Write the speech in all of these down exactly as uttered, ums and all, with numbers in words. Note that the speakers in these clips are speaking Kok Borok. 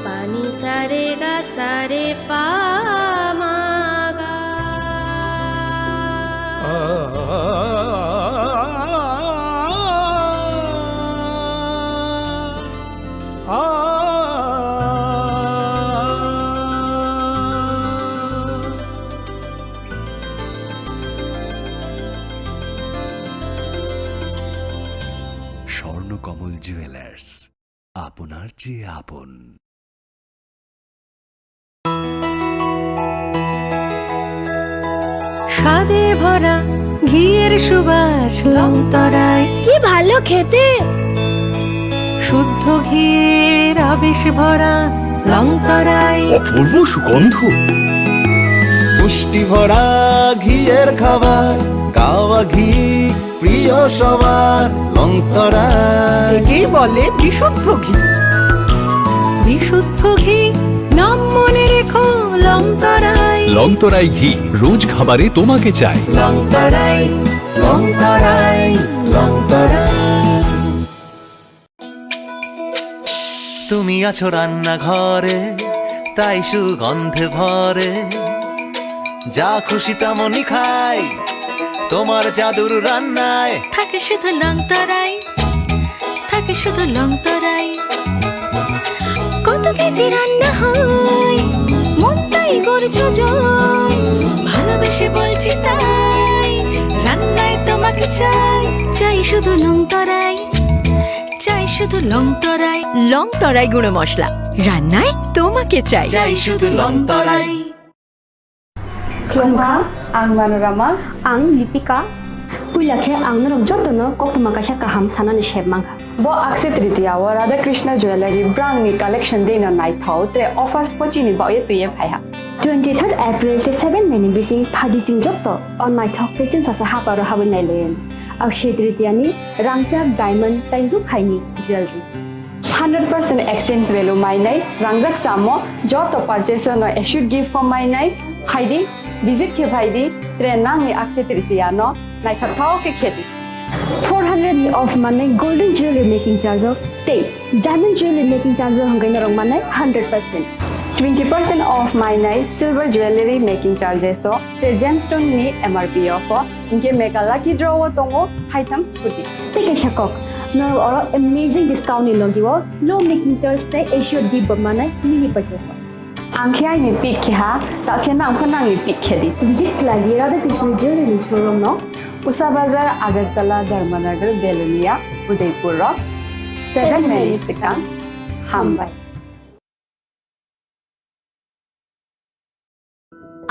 Pani sare ga sare pa ma ga. Swarnakamal jewellers, আপনার চেয়ে আপন। স্বাদে ভরা ঘিয়ের সুবাস লংতরাই। কি ভালো খেতে। শুদ্ধ ঘিয়ের আবেশ ভরা লংতরাই। অপূর্ব সুগন্ধ। পুষ্টি ভরা ঘিয়ের খাবার, গাওয়া ঘি প্রিয় সবার লংতরাই। একেই বলে বিশুদ্ধ ঘি। বিশুদ্ধ ঘি, নাম মনে রেখো লংতরাই। লংতরাই ঘি, রোজ খাবারে তোমাকে চাই। লংতরাই, লংতরাই, লংতরাই। তুমি আছো রান্নাঘরে, তাই সুগন্ধে ভরে। যা খুশি তেমনই খাই, তোমার জাদুর রান্নায়। থাকে শুধু লংতরাই, থাকে শুধু লংতরাই। কত কেজি রান্না হয়, মনটাই করছো জয়। ভালোবেসে বলছি তাই, রান্নায় তোমাকে চাই। চাই শুধু লংতরাই, চাই শুধু লংতরাই। লংতরাই গুঁড়ো মশলা, রান্নায় তোমাকে চাই। চাই শুধু লংতরাই। Khulumkha, ang Manorama. Ang Lipika. Puila khe ang norok jotono koktwma kaisa kaham sanani sep mankha. Bo Akshaya Tritiya o Radha Krishna Jewellery brangni collection deino naithok tre offers pochini baoye twiye phaiha. Twenty third April tei seven May ni bising phadi chwng jotto o naithok tei chwngsasa haparo habwi nailaiyani. Akshaya Tritiya ni rangchak diamond tei rukhaini jewellery. Hundred percent exchange value mainai, rangjak chamo, joto purchase no assured gift form mainai, phaidi, visit khe phaidi, tre nangni Akshaya Tritiya no naithok thao khe khedi. Four hundred ni off manai golden jewelry making charge o tei diamond jewelry making charge o hwnkhai norok manai hundred percent. Twenty percent off mainai silver jewelry making charges o tre gemstone ni M R P off o. Hinkhe mega lucky draw o tongo haitham scooty. Tei kaisa kok, norok oro amazing discount ni logi o low making charge tei assured gift bo manai mini purchase o. Ang khe aini pick khe ha, ta khe nang pha nangni pick khe di. Visit khlai di Radha Krishna Jewelry ni showroom no, Usa Bazar, Agartala, Dharmanagar, Belonia, Udaipur o seven May ni swkang. Hambai.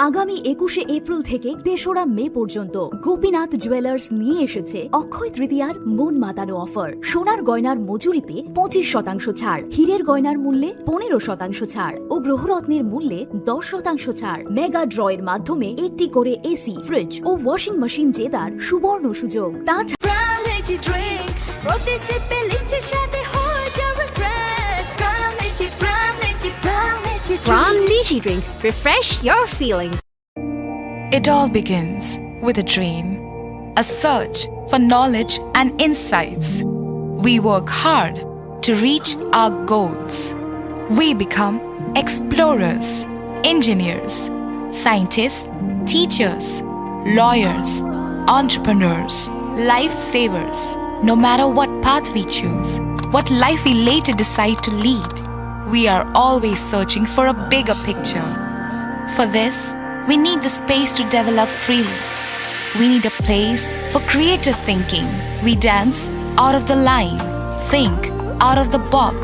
আগামী একুশে এপ্রিল থেকে তেসরা মে পর্যন্ত গোপীনাথ জুয়েলার্স নিয়ে এসেছে অক্ষয় তৃতীয়ার মন মাতানো অফার। সোনার গয়নার মজুরিতে পঁচিশ শতাংশ ছাড়, হীরের গয়নার মূল্যে পনেরো শতাংশ ছাড় ও গ্রহরত্নের মূল্যে দশ শতাংশ ছাড়। মেগা ড্র এর মাধ্যমে একটি করে এসি, ফ্রিজ ও ওয়াশিং মেশিন জেতার সুবর্ণ সুযোগ। তাছাড়া প্রাণ লিচি ড্রিঙ্ক, প্রতি সিপে লিচির স্বাদে হয়ে যাবে ফ্রেশ। প্রাণ লিচি, প্রাণ লিচি, প্রাণ লিচি drink. Refresh your feelings. It all begins with a dream, a search for knowledge and insights. We work hard to reach our goals. We become explorers, engineers, scientists, teachers, lawyers, entrepreneurs, lifesavers. No matter what path we choose, what life we later decide to lead, we are always searching for a bigger picture. For this, we need the space to develop freely. We need a place for creative thinking. We dance out of the line, think out of the box,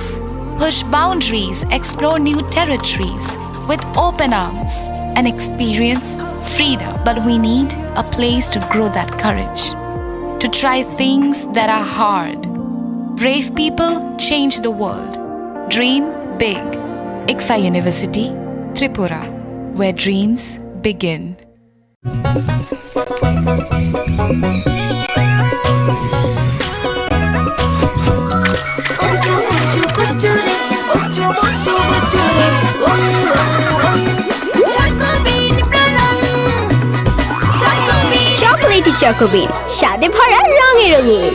push boundaries, explore new territories with open arms, and experience freedom. But we need a place to grow that courage, to try things that are hard. Brave people change the world. Dream big. ICFAI University, Tripura, where dreams begin. Chocolatey Choco Bean, স্বাদে ভরা, রঙে রঙিন।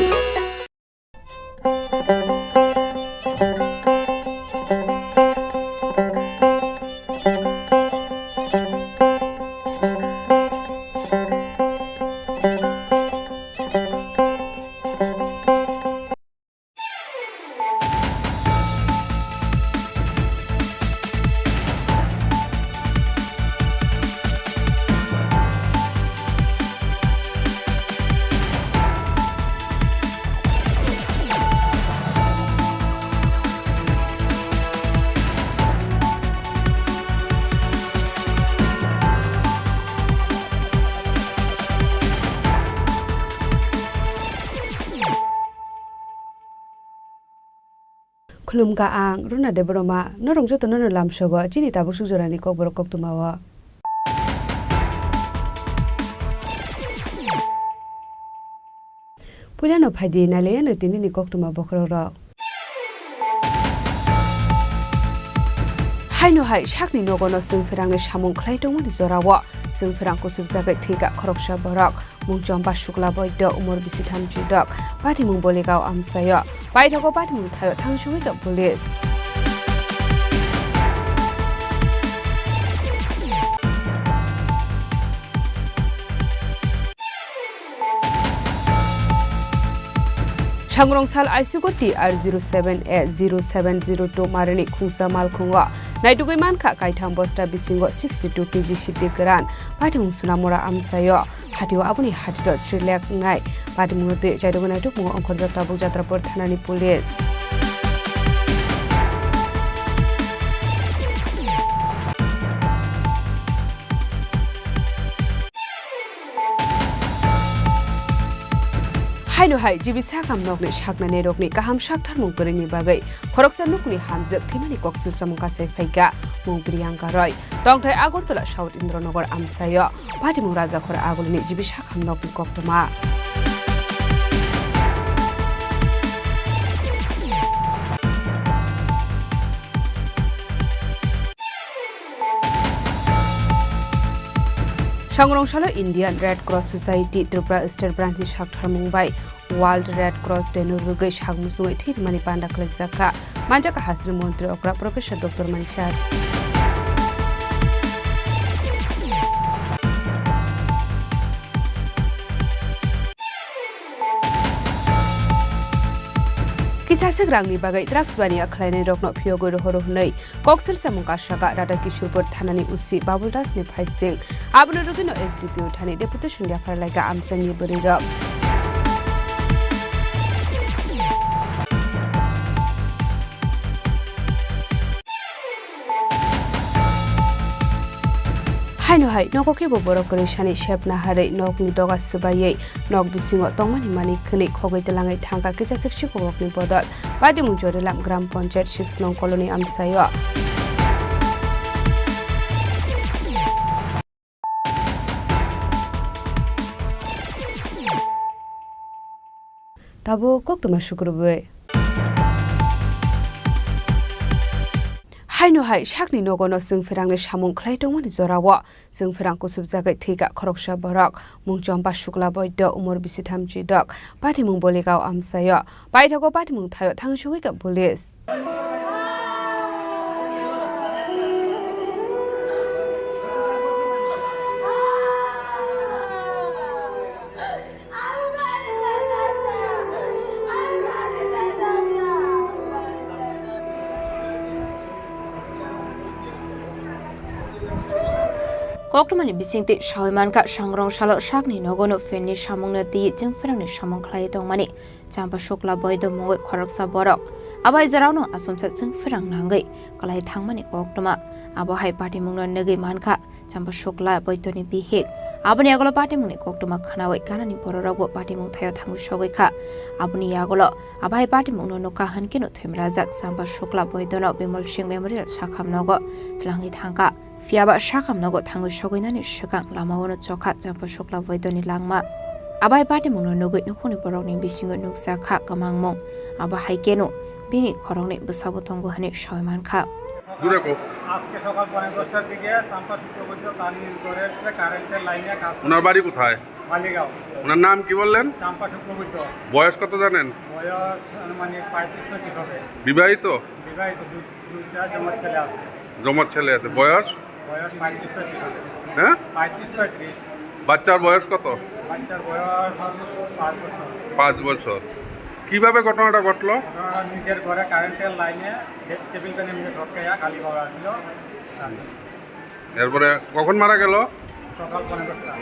Khulumkha ang Runa Debbarma, norok jotono no lamsogo chini tabuk suk jorani kokborok koktwmao. Puilano phaidi nailaiano tinini koktwma bokhorokrok. Haino hai sakni nogono chwng pherangni samung khlai tongmani jorao chwng pherang kuchukjagwi thwikha khoroksa borok. Mung Chompa Shukla Boido, umor bisi thamchi dok, patimung Boligao amchaio. Paithago patimung thaio thangsugwi kha police. Sangrong sal aisugo T R zero seven A zero seven zero two marini khungsa malkhungo naitugwi mankha kaitham bosta bisingo sixty two K G sidi kwran patimung Sunamura amchaio. Hatio aboni hatito three lakh wngnai. Patimungno twi chaitugwi naitukmungo ongkhorjak tabuk Jatrapur thanani police. Haino hai G B sakam nokni saknani rokni kaham saktharmung kwrwini bagwi khoroksa nukni hamjwk thwimani koksil samung kasai phaikha mung Priyanka Roy. Tongthai Agartala South Indranagar amchaio patimung Rajakhor agulini G B sakam nokni koktwma. Sangrong salo Indian Red Cross Society Tripura State Branch ni saktharmung bai World Red Cross Day no rwgwi sak muchungwi thwi rwmani panda khlaijak kha, manjak kha hasri montri okra Professor Doctor Manisha. Kisa swk rangni bagwi drugs baniya khlainai rokno phiyogwi rohoro hwnwi Koksil samung kasaka Radha Kishorpur thanani O C Babul Das ni phaising. Abono rwgwino S D P O thani deputation yaphar laika amchaini bwrwirok. Haino hai nogo kebo borok kwrwi sani sep naharwi nokni doga swbaiwi nok bisingo tongmani manwi khwnwi khogwi twlangwi thangkha kisa swk sikhokni bodol. Patimung Jorilam Gram Panchayat six nong colony amchaio. Tabuk koktwma sukrubwi. Haino hai sakni nogono chwng pherangni samung khlai tongmani jorao chwng pherang kuchukjagwi thwikha khoroksa borok. Mung Chompa Shukla Boido, umor bisi thamchi dok, patimung Boligao amchaio. Paithago patimung thaio thangsugwi kha police. Koktwmani bisingtwi sawi mankha, sangrong salo sakni nogono phenni samungno twi chwng pherangni samung khlai tongmani Champa Shukla Boido mungwi khoroksa borok. Abo hai jorao no asomsa chwng pherang nangwi kwlai thangmani koktwma. Abo hai patimungno nugwi mankha Champa Shukla Boidoni bihik. Aboni agolo patimungni koktwma khwnawi ganani bororokbo patimung thaio thangwi sogwi kha. Aboni yagulo abo hai patimungno nukha hwnkhe no thwimrajak Champa Shukla Boidono Bimal Singh Memorial sakham nogo twlangwi thangkha. Phiyaba sakam nogo thangwi sogwinani swkang lamao no chokha Champa Shukla Boidoni langma. Abo hai patimungno nugwi nukhungni borokni bisingo nukjak kha kwmangmung. Abo hai kheno bini khoroknwi bwsabo tongo hwnwi sawi mankha. দূরে কো। আজকে সকাল পৌনে দশটার দিকে চাম্পা শুক্লবৈদ্য তার নিজ ঘরের কারেন্টের লাইনে কাজ করে। ওনার বাড়ি কোথায়? মালিগাঁও। ওনার নাম কি বললেন? চাম্পা শুক্লবৈদ্য। বয়স কত জানেন? বয়স আনুমানিক পঁয়ত্রিশ ছত্রিশ হবে। বিবাহিত? বিবাহিত, দুই, দুইটা জমার ছেলে আছে। জমার ছেলে আছে। বয়স? বয়স পঁয়ত্রিশ ছত্রিশ হবে। হ্যাঁ? পঁয়ত্রিশ ছত্রিশ। বাচ্চার বয়স কত? বাচ্চার বয়স পাঁচ বছর। পাঁচ বছর। কিভাবে ঘটনাটা ঘটলো? ঘটনাটা নিজের ঘরে কারেন্টের লাইনে কে-, টেবিল ফ্যানের মধ্যে শর্ট খাইয়া খালি পাওয়া ছিল। এরপরে কখন মারা গেল? সকাল পৌনে দশটা।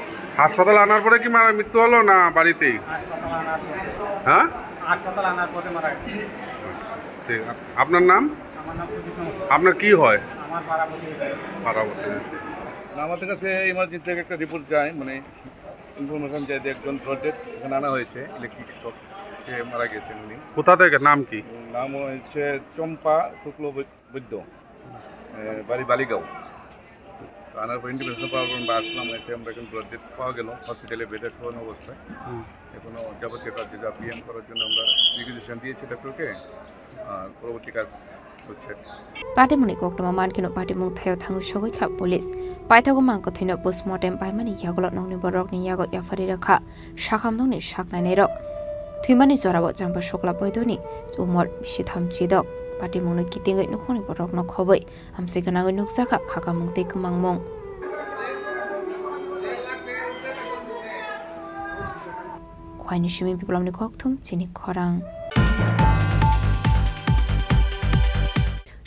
হাসপাতালে আনার পরে কি মারা, মৃত্যু হলো না বাড়িতেই? হাসপাতাল আনার পরে। হ্যাঁ? হাসপাতাল আনার পরে মারা গেছে। ঠিক। আপনার নাম? আমার নাম সুজিত নমস্কার। আপনার কি হয়? আমার পাড়া প্রতিবেশী। পাড়া প্রতিবেশী। না, আমাদের কাছে ইমার্জেন্সি একটা রিপোর্ট যায়, মানে, ইনফরমেশন যায় যে একজন ব্রডেড এখানে আনা হয়েছে, ইলেকট্রিক শক। সে মারা গেছেন উনি। কোথা থেকে, নাম কি? নাম হচ্ছে চম্পা শুক্লবৈদ্য, এ, বাড়ি বালিগাঁও। তো আনার পর ইন্ডিপেন্ডেন্স পাওয়ার পর আমরা আসলাম, এসে আমরা এখন ব্লাড ডেথ পাওয়া গেল হসপিটালে বেডে শোয়ানো অবস্থায়। হুম। এখনো যাবতীয় কাজ যেটা পিএম করার জন্য আমরা রিকুইজিশন দিয়েছি ডক্টরকে, আর পরবর্তী কাজ হচ্ছে। Patimungni koktwma mankhe no patimung thaio thangwi sogwi kha police. Paithago mankhe thwino postmortem paimani yagulo nokni borokni yago yaphari rwkha sakhamdongni saknainairok. Thwimani jorao Chamba Sukla Boidoni umor bisi tham chidok. Patimungno kitingwi nukhungni borokno khobwi amchai gwnangwi nukjakha khakamung tei kwmangmung. Khwaini simi Biplamni kokthum chini khorang.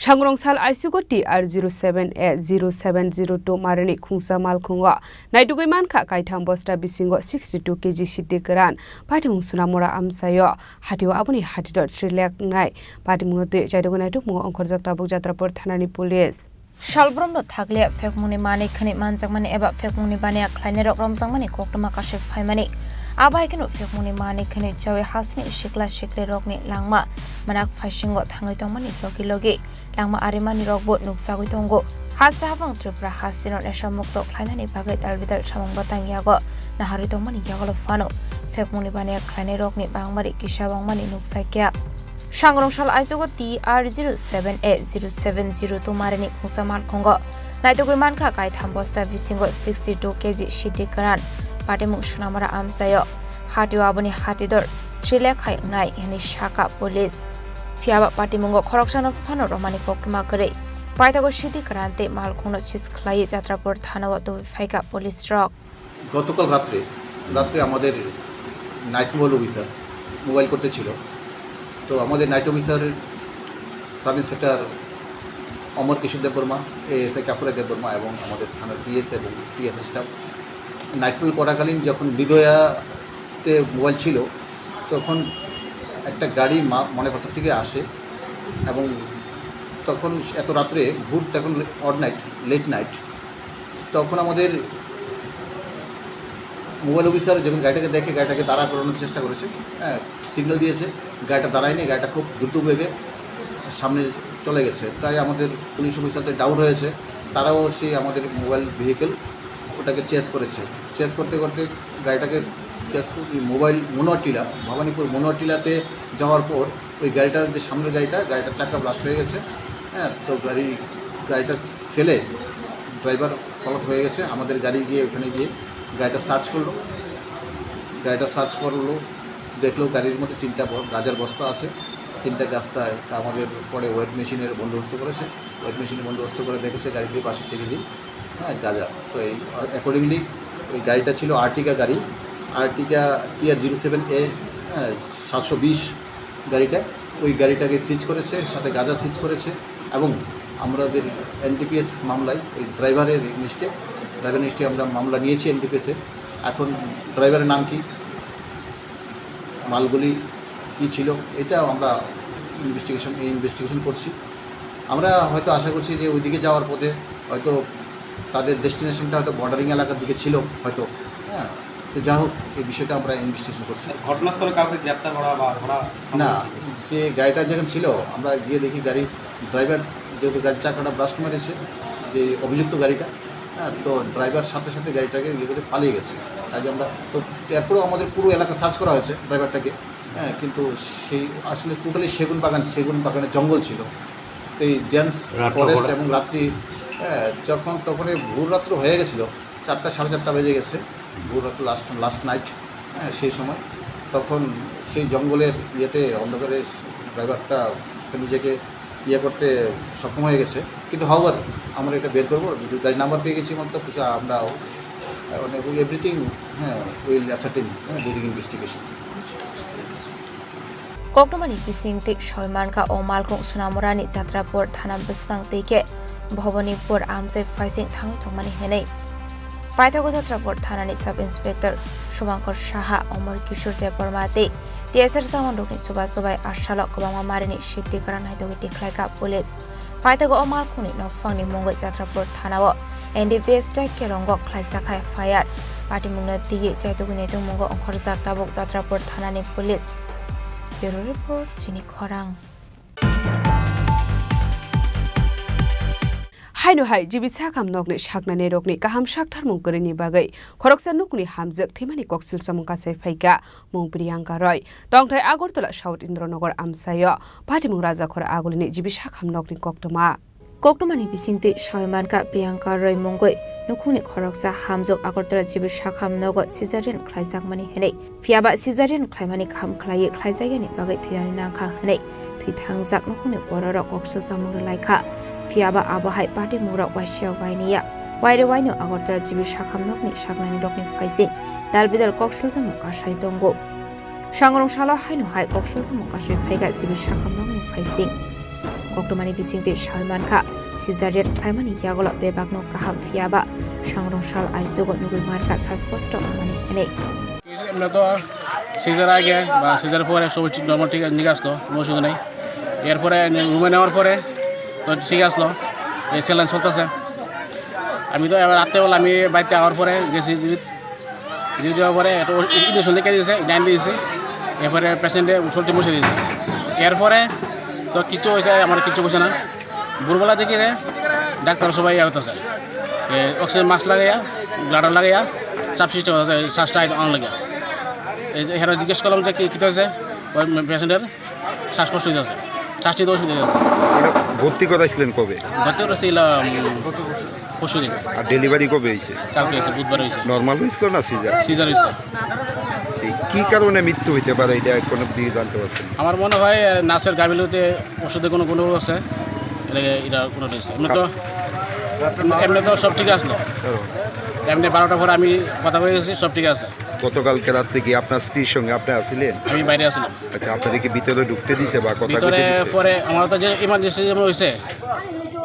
Sangrong sal aisugo T R zero seven A zero seven zero two marini khungsa malkhungo naitugwi mankha kaitham bosta bisingo sixty two K G sidi kwran patimung Sunamura amchaio. Hatio aboni hatidor three lakh nai patimungno twi chaitugwi naitukmungo ongkhorjak tabuk Jatrapur thanani police. Salbrumno thakliya phekmungni manwi khwnwi manjakmani eba phekmungni baniya khlainairok romjakmani koktwma kasui phaimani. Abo hai kheno phekmungni manwi khwnwi chawi hasteni sikla siklirokni langma manak phaisingo thangwi tongmani logi logi langma arimanirokbo nukjagwi tongo. Haste haphang Tripura hasteno nesha mukto khlainani bagwi dalbidal samung bwtang yago naharwi tongmani yagulo phano phekmungni baniya khlainairokni bangmari kisa wngmani nukjakya. Sangrong sal aichugo T R zero seven A zero seven zero two marini khungsa malkhungo naitugwi mankha kaitham bosta bisingo sixty two K G sidi kwran patimung Sunamura amchaio. Hatio aboni hatidor three lakh hai wngnai hwnwi sakha police. Phiyaba patimungo khoroksano phano romani koktwma kwrwi. Paithago sidi kwran tei malkhungno seize khlaiwi Jatrapur thanao tubui phaikha police rok. গতকাল রাত্রে, রাত্রে আমাদের night mobile officer mobile করতে ছিল। তো আমাদের night officer sub inspector অমর কিশোর দেববর্মা, এএসআই কাপুরা দেববর্মা এবং আমাদের থানার পিএস এবং টিএস স্টাফ নাইট মোবাইল করাকালীন যখন মৃদয়াতে মোবাইল ছিল, তখন একটা গাড়ি মা-, মনেপাথর থেকে আসে এবং তখন এত রাত্রে, ভোর তখন অড নাইট, লেট নাইট, তখন আমাদের মোবাইল অফিসার যখন গাড়িটাকে দেখে, গাড়িটাকে দাঁড়া করানোর চেষ্টা করেছে, হ্যাঁ, সিগন্যাল দিয়েছে, গাড়িটা দাঁড়ায়নি, গাড়িটা খুব দ্রুত বেগে সামনে চলে গেছে। তাই আমাদের পুলিশ অফিসারদের ডাউট হয়েছে, তারাও সেই আমাদের মোবাইল ভেহিকেল ওটাকে চেজ করেছে। চেজ করতে করতে গাড়িটাকে চেজ করে মোবাইল মনোয়ার টিলা, ভবানীপুর মনোয়ার টিলাতে যাওয়ার পর ওই গাড়িটার যে সামনের গাড়িটা, গাড়িটার চাকা ব্লাস্ট হয়ে গেছে। হ্যাঁ, তো গাড়ি, গাড়িটা ফেলে ড্রাইভার পলাতক হয়ে গেছে। আমাদের গাড়ি গিয়ে ওখানে গিয়ে গাড়িটা সার্চ করলো, গাড়িটা সার্চ করলো, দেখলো গাড়ির মধ্যে তিনটা ব-, গাঁজার বস্তা আছে, তিনটা গাস্তা। তা আমাদের পরে ওয়েট মেশিনের বন্দোবস্ত করেছে, ওয়েট মেশিনের বন্দোবস্ত করে দেখেছে গাড়িতে বাষট্টি কেজি, হ্যাঁ, গাঁজা। তো এই অ্যাকর্ডিংলি ওই গাড়িটা ছিল আর্টিগা গাড়ি, আর্টিগা টিআর জিরো সেভেন এ, হ্যাঁ, সাতশো বিশ গাড়িটা। ওই গাড়িটাকে সিজ করেছে, সাথে গাঁজা সিজ করেছে এবং আমাদের এনডিপিএস মামলায় ওই ড্রাইভারের এগেইনস্টে, ড্রাইভার এগেইনস্টে আমরা মামলা নিয়েছি এনডিপিএসে। এখন ড্রাইভারের নাম কি, মালগুলি কি ছিল, এটা আমরা ইনভেস্টিগেশন, এই ইনভেস্টিগেশন করছি। আমরা হয়তো আশা করছি যে ওইদিকে যাওয়ার পথে হয়তো তাদের ডেস্টিনেশনটা হয়তো বর্ডারিং এলাকার দিকে ছিল হয়তো, হ্যাঁ। তো যাই হোক, এই বিষয়টা আমরা ইনভেস্টিগেশন করছি। স্যার, ঘটনাস্থলে কাউকে গ্রেপ্তার করা বা ধরা সম্ভব না, হয়েছে? যে গাড়িটা যেখানে ছিল, আমরা গিয়ে দেখি গাড়ির ড্রাইভার, যেহেতু গাড়ির চাকাটা ব্লাস্ট মেরেছে, যে অভিযুক্ত গাড়িটা, হ্যাঁ, তো ড্রাইভার সাথে সাথে গাড়িটাকে ইয়ে করে পালিয়ে গেছে। তাই আমরা তো, এরপরেও আমাদের পুরো এলাকা সার্চ করা হয়েছে ড্রাইভারটাকে, হ্যাঁ, কিন্তু সেই আসলে টোটালি সেগুন বাগান, সেগুন বাগানের জঙ্গল ছিল। এই ডেন্স রাত্রবেলা। ফরেস্ট এবং রাত্রি, হ্যাঁ, যখন তখন এই ভোর রাত্র হয়ে গেছিল, চারটা, সাড়ে চারটা বেজে গেছে, ভোর রাত্র, লাস্ট, লাস্ট নাইট, হ্যাঁ, সেই সময়। তখন সেই জঙ্গলের ইয়েতে অন্ধকারে ড্রাইভারটা নিজেকে ইয়ে করতে সক্ষম হয়ে গেছে। কিন্তু হাওয়ার আমরা এটা বের করবো, যদি গাড়ি নাম্বার পেয়ে গেছি, মতলব কিছু আমরা, মানে, এভরিথিং, হ্যাঁ, উইল অ্যাসার্টেন, হ্যাঁ, during investigation. Koktwmani bising tei soi mankha o malkhung Sunamurani Jatrapur thana bwskang tei khe Bhabanipur amchai phaising thangwi tongmani hwnwi. Paithago Jatrapur thanani sub inspector Subhankar Saha, Omor Kishore Debbarma tei T S R jawanrokni chubachu bai a salo kwbangma marini sidi kwran naitugwi tikhlaikha police. Paithago o malkhungni nokphangni mungwi Jatrapur thanao N D P S tei kerongo khlaijak hai F I R. Patimungno twiwi chaitugwi naitugmungo ongkhorjak tabuk Jatrapur thanani police. Bureau Report, chini khorang. Haino hai G B sakham nokni saknani rokni kaham saktharmung kwrwini bagwi khoroksa nukni hamjwk thwimani koksil samung kasai phaikha mung Priyanka Roy. Tongthai Agartala South Indranagar amchaio patimung Rajakhor Agulini G B sakham nokni koktwma. Koktwmani bisingtwi sawi mankha Priyanka Roy mungwi nukhungni khoroksa hamjwk Agartala G B sakham nogo caesarean khlaijakmani hwnwi. Phiyaba caesarean khlaimani kaham khlaiwi khlaijakya ni bagwi thwinani nangkha hwnwi thwi thangjak nukhungni bororok koksil samung rwlaikha. Phiyaba abo hai patimungrok waisa wainiya waire waino Agartala G B sakham nokni saknani rokni phaising dal bidal koksil samung kasai tongo. Sangrong salo haino hai koksil samung kasai phaikha G B sakham nokni phaising. Koktwmani bisingtwi sawi mankha, caesarean khlaimani yagulo bebakno kaham phiyaba sangrong sal aichugo nugwi mankha saskosto wngmani hwnwi. এমনি তো সিজার আগে বা সিজার পরে সবই ঠিক, নর্মাল ঠিক, ঠিক আসলো, কোনো অসুবিধা নেই। এরপরে রুমে নেওয়ার পরে তো ঠিক আসলো, এই স্যালাইন চলতেছে। আমি তো এবার রাত্রেবেলা আমি বাড়িতে আওয়ার পরে গেছি, জিবি, জিবি যাওয়ার পরে একটা ইঞ্জেকশন লিখে দিয়েছে, ইঞ্জেকশন দিয়েছে। এরপরে পেশেন্টে সবটি মুছে দিয়েছে। এরপরে তো কিচ্ছু হয়েছে, আমার কিচ্ছু হয়েছে না। ভোরবেলা দেখি যে ডাক্তার সবাই ইয়ে হইতেছে, অক্সিজেন মাস্ক লাগাইয়া, ব্লাডার লাগাইয়া, চাপ সৃষ্টি হচ্ছে, শ্বাসটা অন লাগে। এই যে এরা জিজ্ঞেস করলাম যে কি, কি হয়েছে, ওই পেশেন্টের শ্বাসকষ্ট হইতেছে, শ্বাস নিতে অসুবিধা হইতেছে। মানে ভর্তি করাইছিলেন কবে? ভর্তি করেছিলাম পরশু দিন। আর ডেলিভারি কবে হয়েছে? কালকে হয়েছে, বুধবার হয়েছে। নর্মাল হয়েছিল না সিজার? সিজার হয়েছে। এই কি কারণে মৃত্যু হইতে পারে, এটা এখনো অব্দি জানতে পারছেন? আমার মনে হয়, আহ, নার্সের গাফিলতিতে ওষুধে কোনো গন্ডগোল আছে, এটা, এটা কোনো ঠিক আছে। এমনি তো, এমনি তো সব ঠিক আসলো। কারণ? এমনি বারোটার পরে আমি কথা হয়ে গেছি, সব ঠিক আছে। গতকালকে রাত্রে কি আপনার স্ত্রীর সঙ্গে আপনি আছিলেন? আমি বাইরে আছিলাম। আচ্ছা, আপনাদেরকে ভিতরে ঢুকতে দিছে বা কথা ভিতরে কইতে দিছে? পরে আমার তো যে ইমার্জেন্সি যেমন হয়েছে,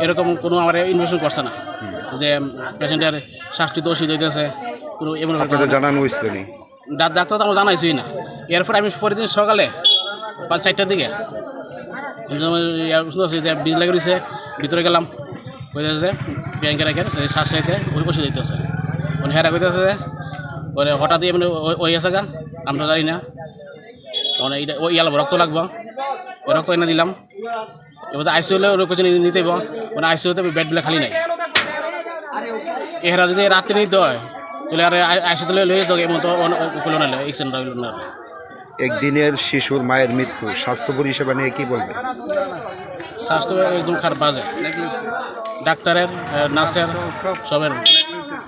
এরকম কোনো আমার ইনফরমেশন করছে না। হুম। যে পেশেন্টের শ্বাস নিতে অসুবিধা হইতেছে, কোনো এমন আপনাদের কোনো জানানো হয়েছিল নি? ডা-, ডাক্তার তো আমার জানাইছেই না। এরপর আমি পরের দিন সকালে পাঁচ চারটার দিকে, ইয়া, শুনতে পাচ্ছি যে বিষ লাগিয়ে দিছে, ভিতরে গেলাম, কইতেছে যে ব্যাংকে রেখে এই শ্বাস নিতে ওই ওষুধ দিতেছে। মানে হেরা কইতেছে যে, মানে হঠাৎই মানে ওই, ওই আছে গা, আমরা জানি না। মানে এটা ওই ইয়ালা রক্ত লাগবো, ওই রক্ত এনে দিলাম। এবার আইসিইউ হলে ওরা কিছু নিতে হইব, মানে আইসিইউ তে বেড বলে খালি নাই। এরা যদি রাত্রে নিতে হয়, তাহলে আর আই-, আইসিইউ তে লয়ে যেতে হবে, এমন তো অন-, অ-, অকুল না, এক্সিডেন্ট হইল না। একদিনের শিশুর মায়ের মৃত্যু, স্বাস্থ্য পরিষেবা নিয়ে কি বলবেন? স্বাস্থ্য একদম খারাপ, বাজে। ডাক্তারের, আহ, নার্সের, সবের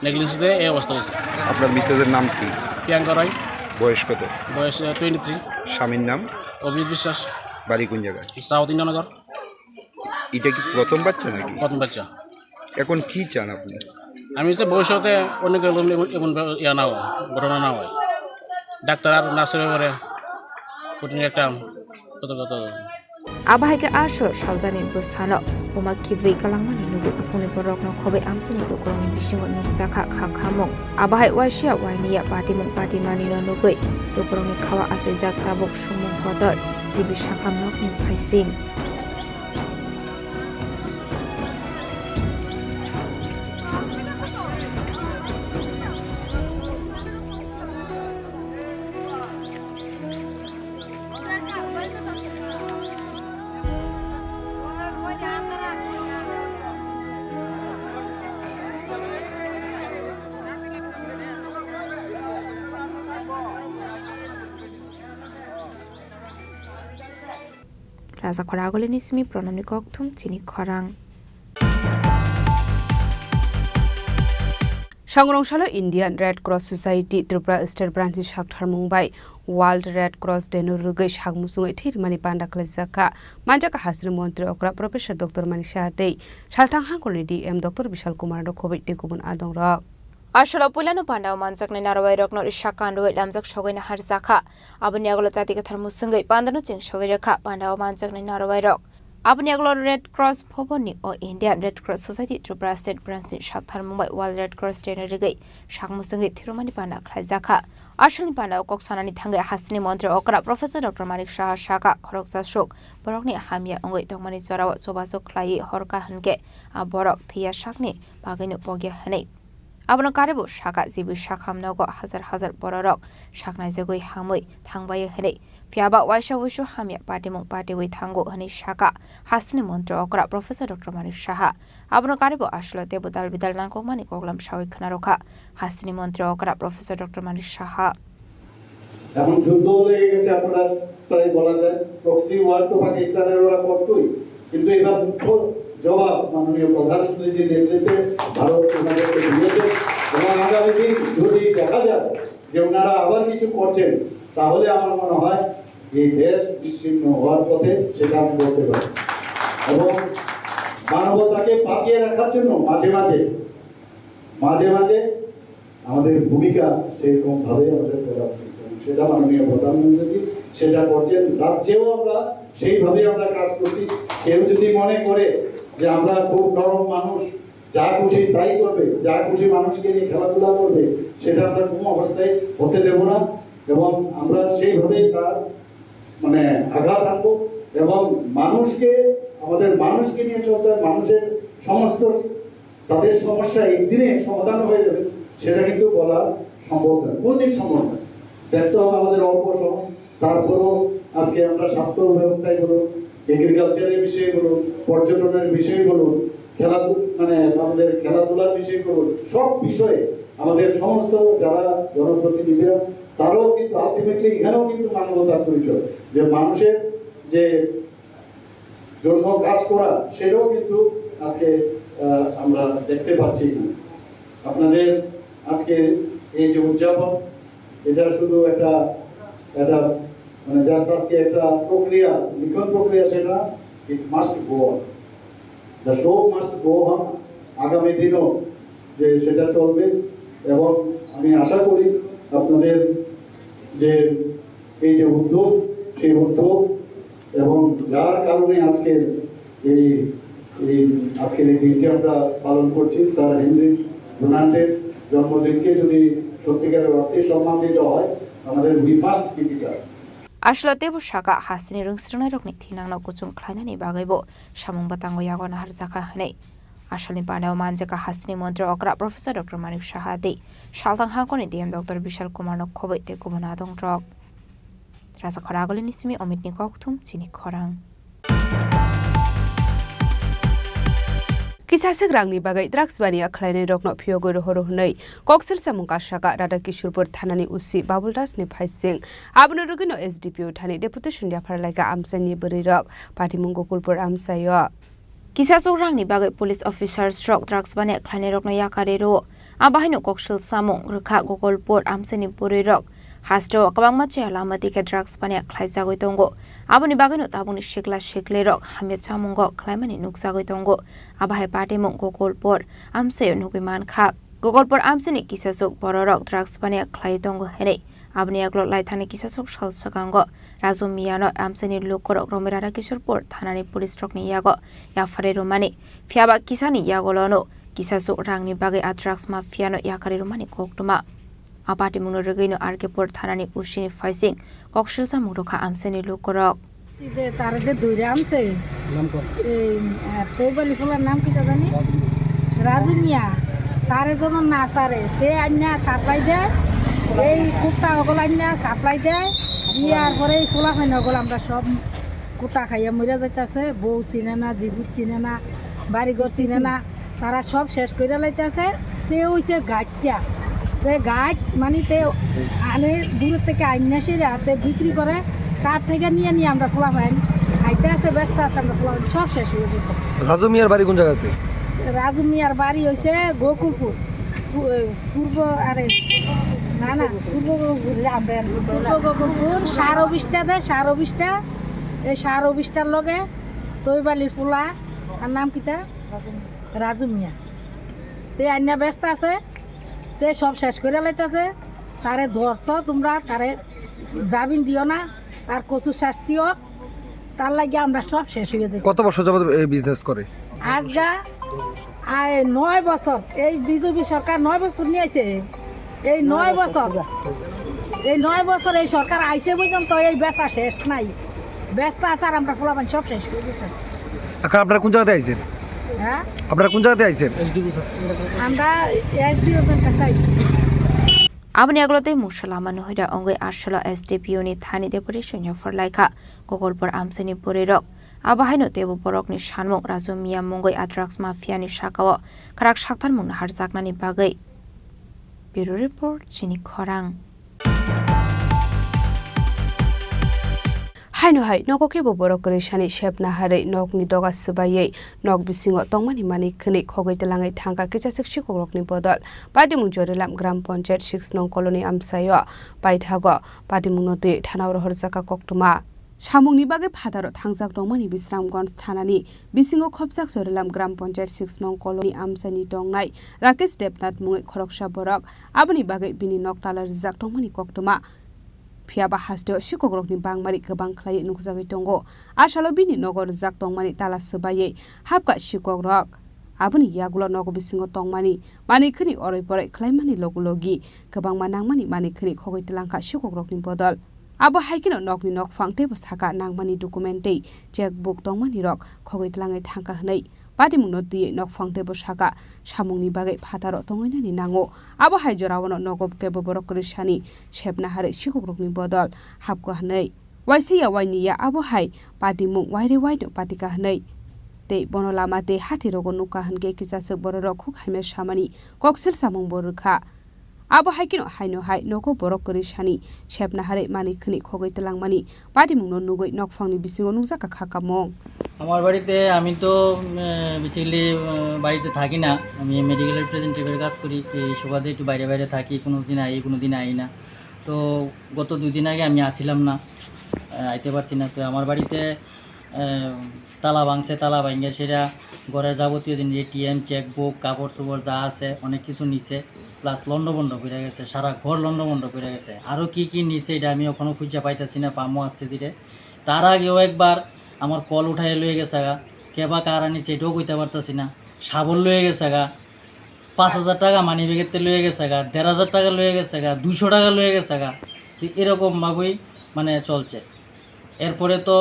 নেগলিজেন্সে এই অবস্থা হয়েছে। আপনার মিসেসের নাম কি? প্রিয়াঙ্কা রয়। বয়স কত? বয়স, আহ, টোয়েন্টি থ্রি। স্বামীর নাম? অভিজিৎ বিশ্বাস। বাড়ি কোন জায়গায়? সাউথ ইন্দ্রনগর। এটা কি প্রথম বাচ্চা নাকি? প্রথম বাচ্চা। এখন কি চান আপনি? আমি হচ্ছে ভবিষ্যতে অনেক এমন, এমন, এমন ইয়া না হয়, ঘটনা না হয়। ডাক্তার আর নার্সের ব্যাপারে কঠিন একটা সতর্কতা। Abo hai khe aswk saljani bwsano buma kibui kwlangmani nugwi nukhungni borokno khobwi amchaini lukurokni bisingo nukjakha kha khamung. Abo hai waisa wainiya patimung patimani no nugwi lukurokni khawa achaijak tabuk sumung kotor G B sakham nokni phaising. Raja Khoragulini simi Pranamni kokthum chini khorang. Sangrong salo Indian Red Cross Society Tripura State Branch ni saktharmung bai World Red Cross Day no rwgwi sak muchungwi thwi rwmani panda khwlaijakha. Manjakha hasteni montri okra Professor Doctor Manik Saha tei salthang hangkhorni D M Doctor Bishal Kumar no khobwi tei kubun adongrok. Asolo puilano pandao manjaknai narwai rokno risa kanrwi lamjak sogwi naharjakha. Aboni agolo chati kwthar musungwi pandano cheng sogwi rwkha pandao manjaknai narwai rok. Aboni agolo Red Cross Bhavan ni o Indian Red Cross Society Tripura State Branch ni saktharmung bai World Red Cross Day no rwgwi sak musungwi thwirwkmani panda khlaijakha. Asolni pandao kok sanani thangwi hasteni montri okra Professor Doctor Manik Saha sakha, khoroksa swk borokni hamya wngwi tongmani jorao chubachu khlaiwi hor kaham khe a borok thwiya sakni bagwino pokya hwnwi. Abono karwibo sakha, G B sakham nogo hajar hajar bororok saknaijagwi hamwi thangbaio hwnwi Phiya ba waisa wuisu hamya patimung patiwi thango hwnwi sakha hasteni montri okra Professor Doctor Manik Saha. Abono karibo aswlo teibo dal bidal nangkukmani koklam sawi khwnarwkha hasteni montri okra Professor Doctor Manik Saha. এখন যুদ্ধ লেগে গেছে, আপনারা প্রায় বলা যায় proxy war তো পাকিস্তানের ওরা করতোই, কিন্তু এবার মুখ্য জবাব মাননীয় প্রধানমন্ত্রীজির নেতৃত্বে ভারত ওনাদেরকে দিয়েছে। এবং আগামী দিন যদি দেখা যায় যে ওনারা আবার কিছু করছেন, তাহলে আমার মনে হয় এই দেশ নিশ্চিহ্ন হওয়ার পথে, সেটা আমি বলতে পারি। এবং মানবতাকে বাঁচিয়ে রাখার জন্য মাঝে মাঝে, মাঝে মাঝে আমাদের ভূমিকা সেরকম ভাবে আমাদের করা উচিত, এবং সেটা মাননীয় প্রধানমন্ত্রী সেটা করছেন। রাজ্যেও আমরা সেইভাবে আমরা কাজ করছি। কেউ যদি মনে করে যে আমরা খুব নরম মানুষ, যা খুশি তাই করবে, যা খুশি মানুষকে নিয়ে খেলাধুলা করবে, সেটা আমরা কোনো অবস্থায় হতে দেব না। এবং আমরা সেইভাবেই তার মানে আঘাত আনবো এবং মানুষকে, আমাদের মানুষকে নিয়ে চলতে হয়। মানুষের সমস্ত তাদের সমস্যা একদিনে সমাধান হয়ে যাবে, সেটা কিন্তু বলা সম্ভব নয়, কোনোদিন সম্ভব নয়। দেখতে হবে আমাদের অল্প সময়। তারপরেও আজকে আমরা স্বাস্থ্য ব্যবস্থায় বলুন, এগ্রিকালচারের বিষয়ে বলুন, পর্যটনের বিষয়ে বলুন, খেলাধু-, মানে আমাদের খেলাধুলার বিষয়ে বলুন, সব বিষয়ে আমাদের সমস্ত যারা জনপ্রতিনিধিরা, তারাও কিন্তু আলটিমেটলি এখানেও কিন্তু মানবতার পরিচয়, যে মানুষের যে জন্য কাজ করা, সেটাও কিন্তু আজকে, আহ, আমরা দেখতে পাচ্ছি না। আপনাদের আজকে এই যে উদযাপন, এটা শুধু একটা, একটা মানে জাস্ট আজকে একটা প্রক্রিয়া, লিখন প্রক্রিয়া, সেটা it must go on. The show must go on. আগামী দিনও যে সেটা চলবে এবং আমি আশা করি আপনাদের যে এই যে উদ্যোগ, সেই উদ্যোগ এবং যার কারণে আজকে এই, এই আজকের এই দিনটি আমরা পালন করছি, স্যার হেনরি ডোনাল্ডের জন্মদিনকে যদি সত্যিকারের অর্থে সম্মান দিতে হয়, আমাদের we must keep it up. Aswlo teibo sakha hasteni rwngsrwngnairokni thinangno kuchung khlainani bagwibo samung bwtango yago naharjakha hwnwi. Asalni panao manjakha hasteni montri okra Professor Doctor Manik Saha tei salthang hangkoni D M Doctor Bishal Kumarno khobwi tei kubun adongrok. Rajakhor Agulini simi Omitni kokthum chini khorang. Kisaswk rangni bagwi drugs baniya khlainairokno phiyogwi rohoro hwnwi koksil samung kasaka Radha Kishorpur thanani O C Babul Dasni phaising. Abono rwgwino S D P O thani deputation yaphar laika amchaini bwrwirok patimung Gokulpur amchaio. Kisaswk rangni bagwi police officers rok drugs baniya khlainairokno yakarwi rwo. Abo haino koksil samung rwkha Gokulpur amchaini bwrwirok. Hasteo kwbangma chaya lama dikhe drugs baniya khlaijagwi tongo. Aboni bagwino tabukni sikla siklirok hamya chamungo khlaimani nukjagwi tongo. Abo hai patimung Gokulpur amchaio nugwi mankha. Gokulpur amchaini kisaswk bororok drugs baniya khlaiwi tongo hwnwi aboni yagulo laithani kisaswk sal swkango Raju Miyano amchaini lukurok romwi Radha Kishorpur thanani police rokni yago yapharwi rwmani. Phiyaba kisani yagulono kisaswk rangni bagwi a drugs mafiano yakarwi rwmani koktwma. A patimungno rwgwino R K Pur thanani O C ni phaising koksil samung rwkha amchaini lukurok. Tare de duiram se. এই, আহ, পৌবালি ফুলার নাম কি জানি? রাজু মিয়া। তারে যেন না সারে, তে আইনা সাপ্লাই দেয়। এই কুত্তা হগল আইনা সাপ্লাই দেয়। ইয়ার পরে এই ফুলা ফাইন হগল আমরা সব কুত্তা খাইয়া মরে যাইতাছে। বউ চিনে না, জিবুত চিনে না, বাড়িঘর চিনে না। তারা সব শেষ করে লাইতেছে। তে হইছে গাইডটা, তে গাইড মানে তে আনে দূর থেকে আইনা সেরা তে বিক্রি করে, তার থেকে নিয়ে নিয়ে আমরা পোলা পাইন খাইতে আছে, ব্যস্ত আছে, আমরা পোলা পাইন সব শেষ হয়ে যেতেছে। রাজু মিয়ার বাড়ি কোন জায়গাতে? রাজু মিয়ার বাড়ি হইছে গোকুলপুর, পু-, এ, পূর্ব, আরে, না, না, পূর্ব গোকুলপুর, আমরা পূর্ব গোকুলপুর, সারো বিশটা দে, সারো বিশটা, এই সারো বিশটার লগে তৈবালির পোলা, তার নাম কিতা? রাজু মিয়া। তে আইনা ব্যস্ত আছে, তে সব শেষ করে লাইতেছে। তারে ধরছো তোমরা, তারে জামিন দিও না, তার কচুর শাস্তি হোক, তার লাগে আমরা সব শেষ হয়ে যাই। কত বছর যাবত এই বিজনেস করে? আজগা আয় নয় বছর, এই বিজেপি সরকার নয় বছর নিয়ে আছে। এই নয় বছর, এই নয় বছর এই সরকার আইছে পর্যন্ত এই বেচা শেষ নাই। বেচা আছে আর আমরা পোলাপান সব শেষ করে দিতেছে। এখন আপনারা কোন জায়গাতে আইছেন? হ্যাঁ? আপনারা কোন জায়গাতে আইছেন? আমরা এসডিও এর কাছে আইছি। Aboni yagulo tei mungsa lama nuhwi da wngwi asolo S D P O ni thani deputation yapharlaikha Gogolpur amchaini bwrwirok. Abo haino teibo borokni sanmung Raju Miya mungwi a drugs mafia ni sakao khrak saktarmung naharjaknani bagwi. Bureau Report, Chini Khorang. Haino hai nogo kebo borok kwrwi sani sep naharwi nokni doga swbaiwi nok bisingo tongmani manwi khwnwi khogwi twlangwi thangkha kisachwk sikokrokni bodol. Patimung Jorilam Gram Panchayat six nong colony amchaio paithago patimungno twi thanao rohorjakha koktwma. Samungni bagwi phataro thangjak tongmani Bisramganj thanani bisingo khopjak Jorilam Gram Panchayat six nong colony amchaini tongnai Rakesh Debnath mungwi khoroksa borok, aboni bagwi bini nok tala rijak tongmani koktwma. Phiya ba hasteo sikokrokni bangmari kwbang khlaiwi nukjagwi tongo. A salo bini nogo rijak tongmani tala swbaiwi hapkha sikokrok. Aboni yagulo nogo bisingo tongmani manwi khwnwi oroi poroi khlaimani logi logi kwbangma nangmani manwi khwnwi khogwi twlangkha sikokrokni bodol. Abo hai kheno nokni nokphang teibo saka nangmani document tei cheque book tongmani rok khogwi twlangwi thangkha hwnwi. Patimungno twiwi nokphang teibo saka samungni bagwi phataro tongwinani nango. Abo hai jorao no nogo kebo borok kwrwi sani sepna harwi sikokrokni bodol hapkha hwnwi. Waisa ya waini ya abo hai patimung waire waino patika hwnwi. Tei bono lama tei hati rogo nukha hwnkhe kisachwk bororok khuk hamya samani koksil samung bo rwkha. Abo hai kheno haino hai nogo borok kwrwi sani sepna harwi manwi khwnwi khogwi twlangmani patimungno nugwi nokphangni bisingo nukjakha kha kamung. আমার বাড়িতে আমি তো, আহ, বেসিক্যালি, আহ, বাড়িতে থাকি না। আমি মেডিকেল রিপ্রেজেন্টেটিভের কাজ করি। এই সুবাদে একটু বাইরে বাইরে থাকি, কোনো দিন আই, কোনো দিন আই না। তো গত দুই দিন আগে আমি আসিলাম না, আহ, আইতে পারছি না। তো আমার বাড়িতে, আহ, তালা ভাঙছে, তালা ভাঙে সেটা ঘরের যাবতীয় জিনিস, এটিএম, চেকবুক, কাপড় চোপড় যা আছে, অনেক কিছু নিছে। প্লাস লন্ডভন্ড করে গেছে, সারা ঘর লন্ডভন্ড করে গেছে। আরও কি কি নিছে, এটা আমি এখনো খুঁজে পাইতাছি না, পামো আস্তে ধীরে। তার আগেও একবার আমার কল উঠাই লয়ে গেছে গা, কে বা কারা নিছে, এটাও কইতে পারতাছি না। শাবল লয়ে গেছে গা, পাঁচ হাজার টাকা মানি ব্যাগের তে লয়ে গেছে গা, দেড় হাজার টাকা লয়ে গেছে গা, দুইশো টাকা লয়ে গেছে গা। তো এরকম ভাবেই মানে চলছে। এরপরে তো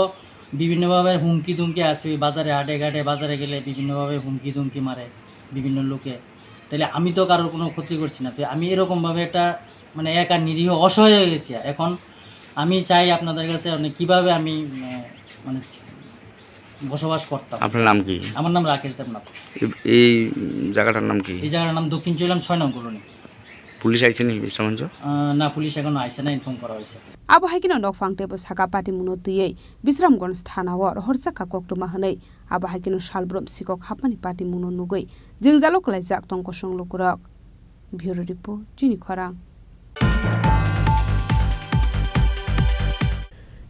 বিভিন্নভাবে হুমকি ধুমকি আছে, ওই বাজারে হাটে ঘাটে বাজারে গেলে বিভিন্নভাবে হুমকি ধুমকি মারে বিভিন্ন লোকে। তাহলে আমি তো কারোর কোনো ক্ষতি করছি না, তো আমি এরকমভাবে একটা মানে একা নিরীহ অসহায় হয়ে গেছি। এখন আমি চাই আপনাদের কাছে, মানে, কিভাবে আমি, আহ, মানে, বসবাস করতাম। আপনার নাম কি? আমার নাম রাকেশ দেবনাথ। এই, এই জায়গাটার নাম কি? এই জায়গাটার নাম দক্ষিণ চৈলাম ছয় নং কলোনি। পুলিশ আইছে নি বিশ্রামগঞ্জ? আহ, না, পুলিশ এখনো আইছে না, ইনফর্ম করা হয়েছে। Abo hai kheno nokphang teibo saka patimungno twiwi Bisramganj thanao rohorjakha koktwma hwnwi. Abo hai kheno salbrum sikok hapmani patimungno nugwi jwngjalo kwlaijak tong kosong lukurok. Bureau Report, Chini Khorang.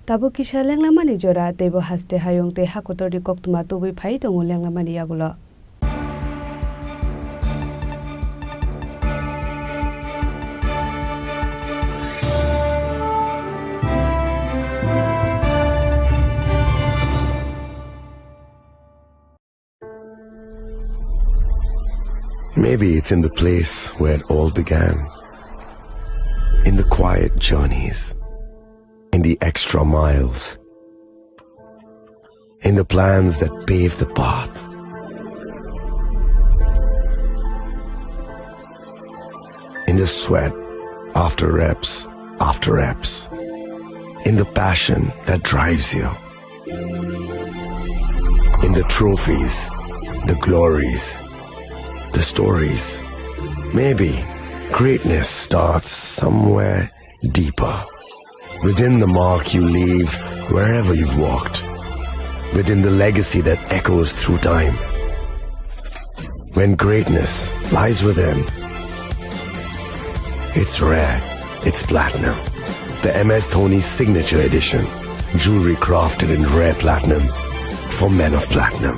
Tabuk kisa lenglamani jora, teibo haste hayung tei hakotorni koktwma tubui phai tongo lenglamani yagulo. Maybe it's in the place where it all began. In the quiet journeys, in the extra miles, in the plans that pave the path, in the sweat after reps after reps, in the passion that drives you. In the trophies, the glories, the stories. Maybe greatness starts somewhere deeper. Within the mark you leave wherever you've walked. Within the legacy that echoes through time. When greatness lies within, it's rare, it's platinum. The M S Dhoni Signature Edition. Jewelry crafted in rare platinum for men of platinum.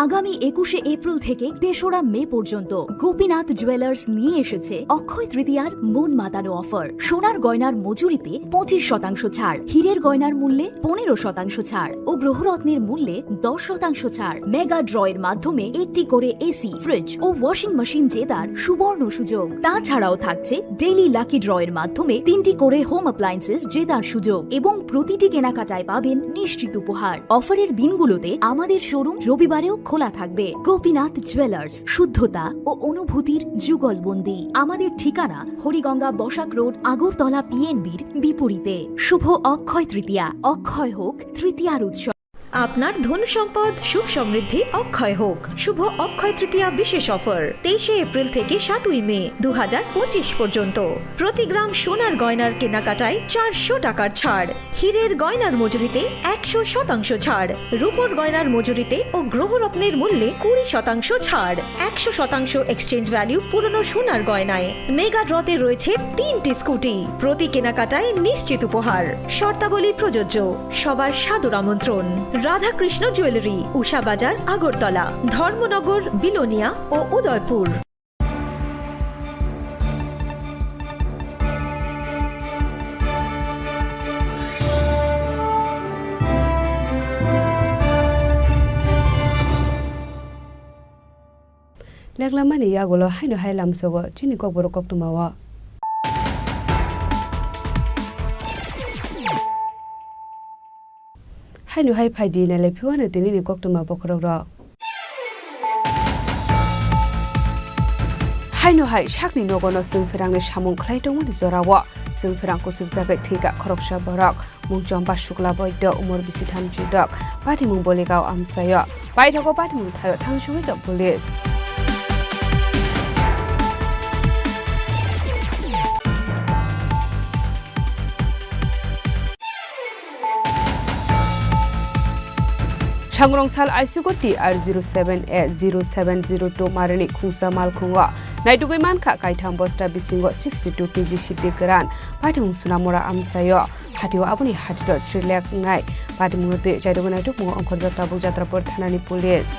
আগামী একুশে এপ্রিল থেকে তেসরা মে পর্যন্ত গোপীনাথ জুয়েলার্স নিয়ে এসেছে অক্ষয় তৃতীয়ার মন মাতানো অফার। সোনার গয়নার মজুরিতে পঁচিশ শতাংশ ছাড়, হীরের গয়নার মূল্যে পনেরো শতাংশ ছাড় ও গ্রহরত্নের মূল্যে দশ শতাংশ ছাড়। মেগা ড্রয়ের মাধ্যমে একটি করে এসি, ফ্রিজ ও ওয়াশিং মেশিন জেতার সুবর্ণ সুযোগ। তাছাড়াও থাকছে ডেইলি লাকি ড্রয়ের মাধ্যমে তিনটি করে হোম অ্যাপ্লায়েন্সেস জেতার সুযোগ এবং প্রতিটি কেনাকাটায় পাবেন নিশ্চিত উপহার। অফারের দিনগুলোতে আমাদের শোরুম রবিবারেও খোলা থাকবে। গোপীনাথ জুয়েলার্স, শুদ্ধতা ও অনুভূতির যুগলবন্দি। আমাদের ঠিকানা হরিগঙ্গা বসাক রোড, আগরতলা পিএনবির বিপরীতে। শুভ অক্ষয় তৃতীয়া, অক্ষয় হোক তৃতীয়ার উৎসব। আপনার ধন সম্পদ সুখ সমৃদ্ধি অক্ষয় হোক। শুভ অক্ষয় তৃতীয়া বিশেষ অফার, তেইশে এপ্রিল থেকে সাতই মে দু হাজার পঁচিশ পর্যন্ত। প্রতি গ্রাম সোনার গয়নার কেনাকাটায় চারশো টাকার ছাড়, হীরের গয়নার মজুরিতে একশো শতাংশ ছাড়, রূপোর গয়নার মজুরিতে ও গ্রহরত্নের মূল্যে কুড়ি শতাংশ ছাড়, একশো শতাংশ এক্সচেঞ্জ ভ্যালু পুরনো সোনার গয়নায়। মেগা ড্রতে রয়েছে তিনটি স্কুটি, প্রতি কেনাকাটায় নিশ্চিত উপহার। শর্তাবলী প্রযোজ্য। সবার সাদর আমন্ত্রণ। রাধাকৃষ্ণ জুয়েলারি, উষা বাজার, আগরতলা, ধর্মনগর, বিলোনিয়া ও Udaipur. Leklamani yagulo haino hai lamsogo chini kokborok koktwmao. Haino hai phaidi nailai phiwano tinini koktwma bokhorokrok. Haino hai sakni nogono chwng pherangni samung khlai tongmani jorao chwng pherang kuchukjagwi thwikha khoroksa borok. Mungchomba Shukla Boido, umor bisi thamchi dok, patimung Boligao amchaio. Paithago patimung thaio thangsugwi tong police. Sangrong sal aisugo T R zero seven A zero seven zero two marini khungsa malkhungo naitugwi mankha kaitham bosta bisingo sixty two K G siti kwran patimung Sunamura amchaio. Hatio aboni hatito sri lek wngnai. Patimungno twi chaitugwi naitukmungo ongkhorjak tabuk Jatrapur thanani police.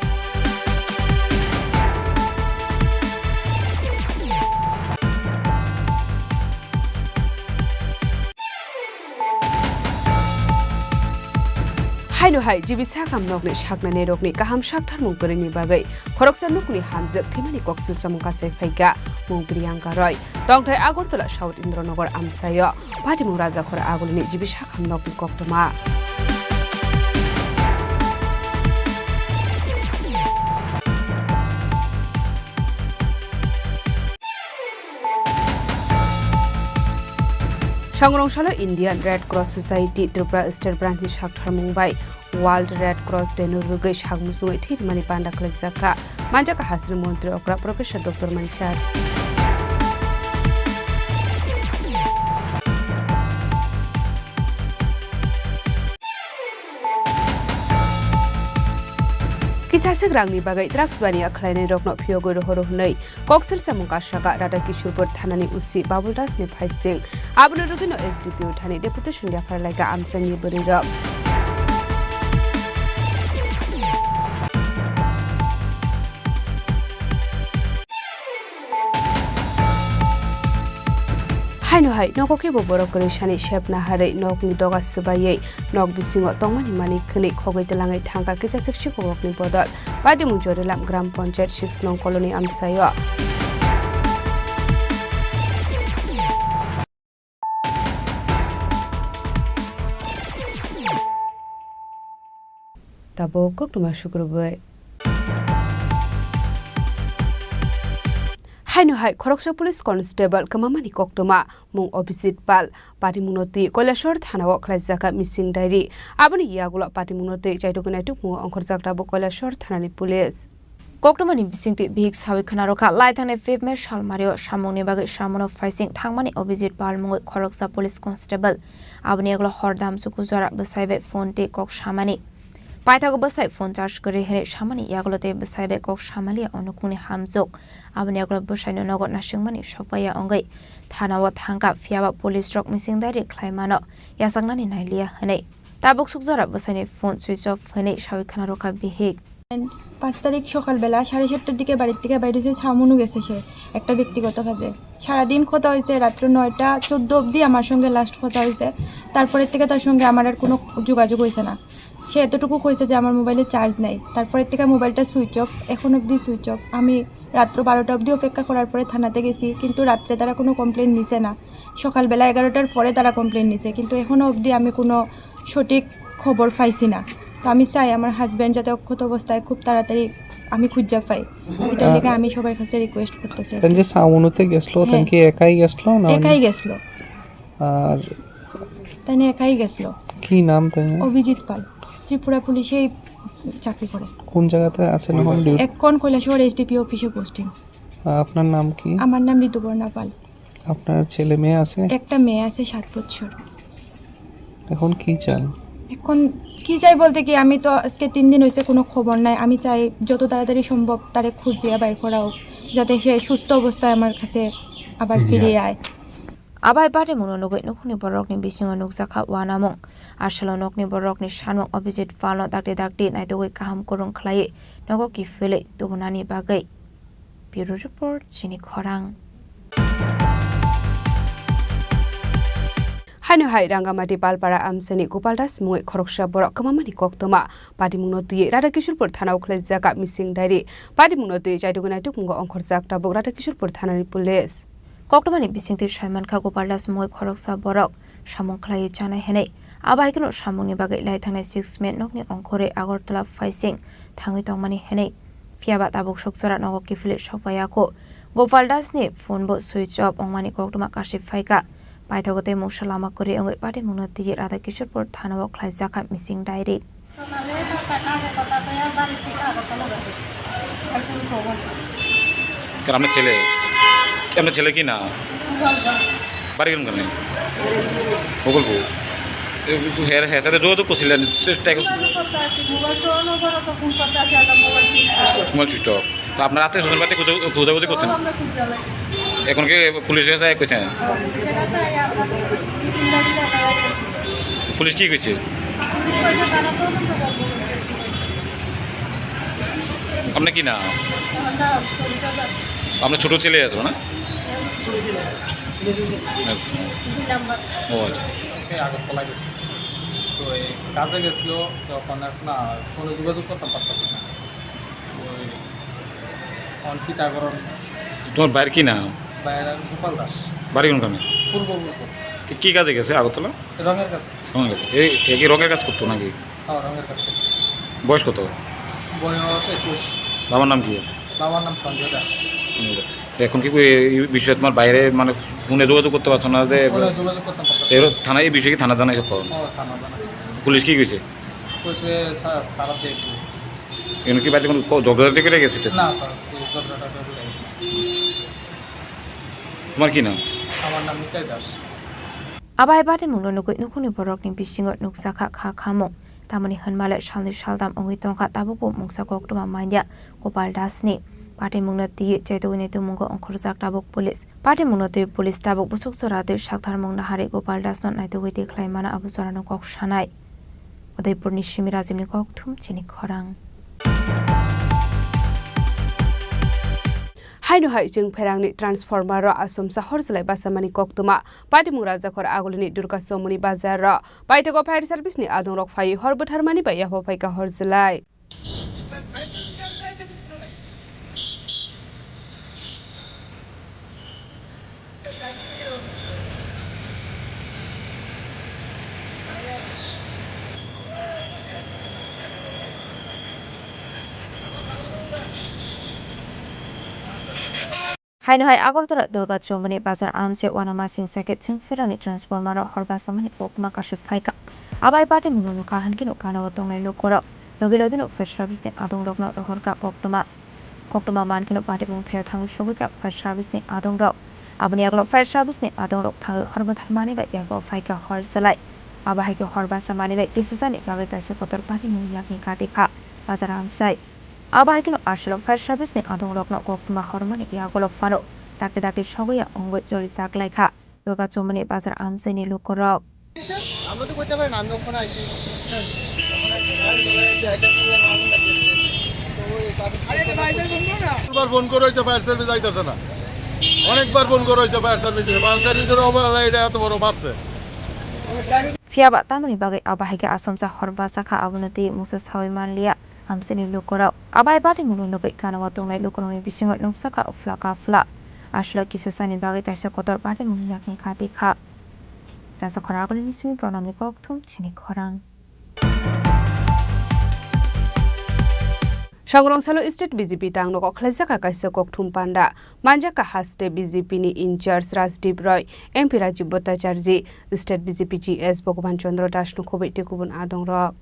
Haino hai G B sakham nokni saknani rokni kaham saktharmung kwrwini bagwi khoroksa nukni hamjwk thwimani koksil samung kasai phaikha mung Priyanka Roy. Tongthai Agartala South Indranagar amchaio. Patimung Rajakhor agulini G B sakham nokni koktwma. Sangrong salo Indian Red Cross Society Tripura State Branch ni saktharmung bai World Red Cross Day no rwgwi sak muchungwi thwi rwmani panda khwlaijakha. Manjakha hasri montri okra Professor Doctor Manisha. Kisaswk rangni bagwi drugs baniya khlainairokno phiyogwi rohoro hwnwi koksil samung kasaka Radha Kishorpur thanani O C Babul Das ni phaising. Abono rwgwino S D P O thani deputation yaphar laika amchaini bwrwirok. Haino hai nogo kebo borok kwrwi sani sep naharwi nokni doga swbaiwi nok bisingo tongmani manwi khwnwi khogwi twlangwi thangkha kisaswk sikokni bodol. Patimung Jorilam Gram Panchayat six nong colony amchaio. Tabuk koktwma sukrubwi. Haino hai khoroksa police constable kwmamani koktwma mung Abhijit Pal, patimungno twi Koilashahar thanao khlaijakha missing diary. Aboni yagulo patimungno twi chaitugwi naitukmungo ongkhorjak tabuk Koilashahar thanani police. Koktwmani bisingtwi bihik sawi khna rwkha, lai thangni fifth May salmario samungni bagwi samono phaising thangmani Abhijit Pal mungwi khoroksa police constable. Aboni yagulo hordam chuku jora bwsai bai phone tei kok samani. Paithago bwsai phone charge kwrwi hwnwi samani yagulo tei bwsai bai kok samaliya onukungni hamjwk. Aboni yagulo bwsaino nogo nasingmani sokpaiya wngwi thanao thangkha, phiyaba police rok missing diary khlai mano yachaknani nailiya hwnwi. Tabuk sukjora bwsaini phone switch off hwnwi sawi khna rwkha bihik. And পাঁচ তারিখ সকালবেলা সাড়ে সাতটার দিকে বাড়ির থেকে বাইরে হয়েছে, সামনও গেছে সে একটা ব্যক্তিগত কাজে। সারাদিন কথা হয়েছে, রাত্র নয়টা চোদ্দ অবধি আমার সঙ্গে লাস্ট কথা হয়েছে। তারপরের থেকে তার সঙ্গে আমার আর কোনো যোগাযোগ হয়েছে না। সে এতটুকু কইছে যে আমার মোবাইলে চার্জ নাই, তারপরের থেকে মোবাইলটা সুইচ অফ, এখন অবধি সুইচ অফ। আমি রাত্র বারোটা অবধি অপেক্ষা করার পরে থানাতে গেছি, কিন্তু রাত্রে তারা কোনো কমপ্লেন নিছে না। সকালবেলা এগারোটার পরে তারা কমপ্লেন নিছে, কিন্তু এখনও অবধি আমি কোনো সঠিক খবর পাইছি না। তো আমি চাই আমার হাজব্যান্ড যাতে অক্ষত অবস্থায় খুব তাড়াতাড়ি আমি খুঁজা পাই, এটার লেগে আমি সবার কাছে রিকোয়েস্ট করতেছি আর কি। তাই যে সাউনুতে গেছলো, তাই হ্যাঁ। কি একাই গেছলো না অন্য? একাই গেছলো। আর তাই না একাই গেছলো। কি নাম তাই না? অভিজিৎ পাল, ত্রিপুরা পুলিশেই চাকরি করে। কোন জায়গাতে আছেন এখন? ডিউটি? এখন কৈলাসহর এসডিপিও অফিসে পোস্টিং। আপনার নাম কি? আমার নাম ঋতুপর্ণা পাল। আপনার ছেলে মেয়ে আছে? একটা মেয়ে আছে সাত বছর। এখন কি চান? এখন কি চাই বলতে কি, আমি তো আজকে তিন দিন হয়েছে কোনো খবর নাই। আমি চাই যত তাড়াতাড়ি সম্ভব তারে খুঁজিয়া বাইর করা হোক, যাতে সে সুস্থ অবস্থায় আমার কাছে আবার ফিরে আয়। Abai patimungno nugwi nukhungni borokni bisingo nukjakha uanamung. Aswkno nokni borokni sanmung Abhijit Palno dakti dakti naitugwi kaham kwrwng khlaiwi nogo kiphilwi tubunani bagwi. Bureau Report, Chini Khorang. Haino hai Rangamati Palpara amchaini Gopal Das mungwi khoroksa borok kwmamani koktwma patimungno twiwi Radhakishorpur thanao khlaijak mising diary. Patimungno twiwi chaitugwi naitukmungo ongkhorjak tabuk Radhakishorpur thanani police. Koktwmani bisingtwi saimankha Gopal Das mungwi khoroksa borok samung khlaiwi chanai hwnwi. Abo hai kheno samungni bagwi lai thangnai six May nokni ongkhorwi Agartala phaising thangwi tongmani hwnwi. Phiyaba tabuk sokjora nogo kiphilwi sokpaiyaku. Gopal Das ni phone bo switch off wngmani koktwma kasui phaikha. Paithago tei mungsa lama kwrwi wngwi patimungno twiwi Radhakishorpur thanao khlaijakha mising diary. সকালে তার কাকা আছে, কথা কইয়া বাড়ি থেকে আগরতলা যাবে। এখন খবর। কার আপনার ছেলে? আপনার ছেলে কি না? বাড়ি কোনখানে? বকুলপুর। এ, হ্যাঁ, হ্যাঁ, সাথে যোগাযোগ করছিলেন? সে টাকা যোগাযোগ করতে আছে, মোবাইল তো অনবরত ফোন করতে আছে, একটা mobile switch off. Mobile switch off. তো আপনার আত্মীয় স্বজন বাড়িতে খোঁজা-, খোঁজাখুঁজি করছেন? আমরা খুব জ্বালাই। এখন কি পুলিশের কাছে কইছেন? হ্যাঁ, পুলিশের কাছে আইয়া আপনাদের দুই তিন দিন ধরে জ্বালাই করছি। পুলিশ কি কইছে? পুলিশ কইছে তারা তদন্ত করবে। আপনার কি নাম? আমার নাম সবিতা দাস। আপনার ছোট ছেলে আছে না? ছোট ছেলে। আচ্ছা। দুই নাম্বার। ও আচ্ছা। ওকে আগরতলা গেছে। তো এই কাজে গেছিল, তখন আছে না, ফোনে যোগাযোগ করতে পারতেছে না। ওই অঙ্কিতা করণ। তোমার ভাইয়ের কি নাম? ভাইয়ের নাম গোপাল দাস। বাড়ি কোনখানে? পূর্ব পূর্ব। কি, কি কাজে গেছে আগরতলা? রঙের কাজ। রঙের কাজ। এই, এ কি রঙের কাজ করতো নাকি? হ্যাঁ, রঙের কাজ করতো। বয়স কত? বয়স একুশ। বাবার নাম কি? বাবার নাম সঞ্জয় দাস। সঞ্জয় দাস। এখন কি এই বিষয়ে তোমার বাইরে মানে ফোনে যোগাযোগ করতে পারছো না যে? ফোনে যোগাযোগ করতে পারতাম না। এর থানা, এই বিষয়ে কি থানা জানাইছো কখন? হ্যাঁ, থানা জানাইছি। পুলিশ কি কইছে? কইছে, "স্যার, তারা দেখবে।" এমন কি বাড়িতে কোনো ক-, ঝগড়াঝাটি করে গেছে এটা? না, স্যার, কেউ ঝগড়াটা করে গেছে না। তোমার কি নাম? আমার নাম নিতাই Das. Abo hai patimungno nugwi nukhungni borokni bisingo nukjakha kha khamung. Tamoni hwnmale salnwi saltam wngwi tongkha, tabukbo mungsa koktwma manya Gopal Dasni. Patimungno twiwi chaitugwi naitugmungo ongkhorjak tabuk police. Patimungno twiwi police tabuk busuk chora twi saktharmung naharwi Gopal Dasno naitugwi twi khlai mano abo jorano kok sanai. Udaipurni simi Rajibni kokthum chini khorang. Haino hai chwng pherangni transformer-o asomsa hor chwlai bachamani koktwma. Patimung Rajakhor agulini Durga Chowmuni bazar-o paithago fire service-ni adongrok phaiwi hor bwtharmani bai yapha phaikha hor chwlai. Haino hai Agartala Durga Chowmuni bazar amchai uanamasing sakhe chwng pherangni transformer-o hor bachamani koktwma kasui phaikha. Abo hai patimungno nukha, hankhe nukha, kanao tongnai lukurok. Logi logino fire service-ni adongrokno rohorkha koktwma. Koktwma mankheno patimung thaio thangwi sogwikha fire service-ni adongrok. Aboni yagulo fire service-ni adongrok thangwi hor bwtharmani bai yago phaikha hor chwlai. Abo hai khe hor bachamani bai kisijani bagwi kaisa kotor patimung yakni kati kha bazar amchai. Abo hai kheno aswkno fire service-ni adongrokno koktwma hormani yagulo phano dakti dakti sogwi ya wngwi cholijak lai kha Durga Chowmuni bazar amchaini lukurok. আমরা তো করতে পারি না, আমি ওখানে আছি। অনেকবার ফোন করা হয়েছে, ফায়ার সার্ভিস আইতাছে না। অনেকবার ফোন করা হয়েছে ফায়ার সার্ভিসে। ফায়ার সার্ভিসের অবহেলা, এটা এত বড় বাড়ছে। Phiya ba tamoni bagwi abo hai khe asomsa hor bachakha, abono tei mungsa saui manliya amchaini lukurok. Abai batimungno nugwi kanao tongnai lukurokni bisingo nukjakha uphla kaphla. Aswlai kisa sani bagwi kaisa kotor batimungni yakni kha tei kha. Rajakhor agulini simi Pranamni kokthum chini khorang. Songwrong salo State B J P tangno kok khlaijak kaisa kokthum panda. Manjak ka haste B J P ni in-charge Rajdeep Roy, M P Rajiv Bhattacharjee, State B J P G S Bhagavan Chandra Das no khoboi tei kubun adong rok.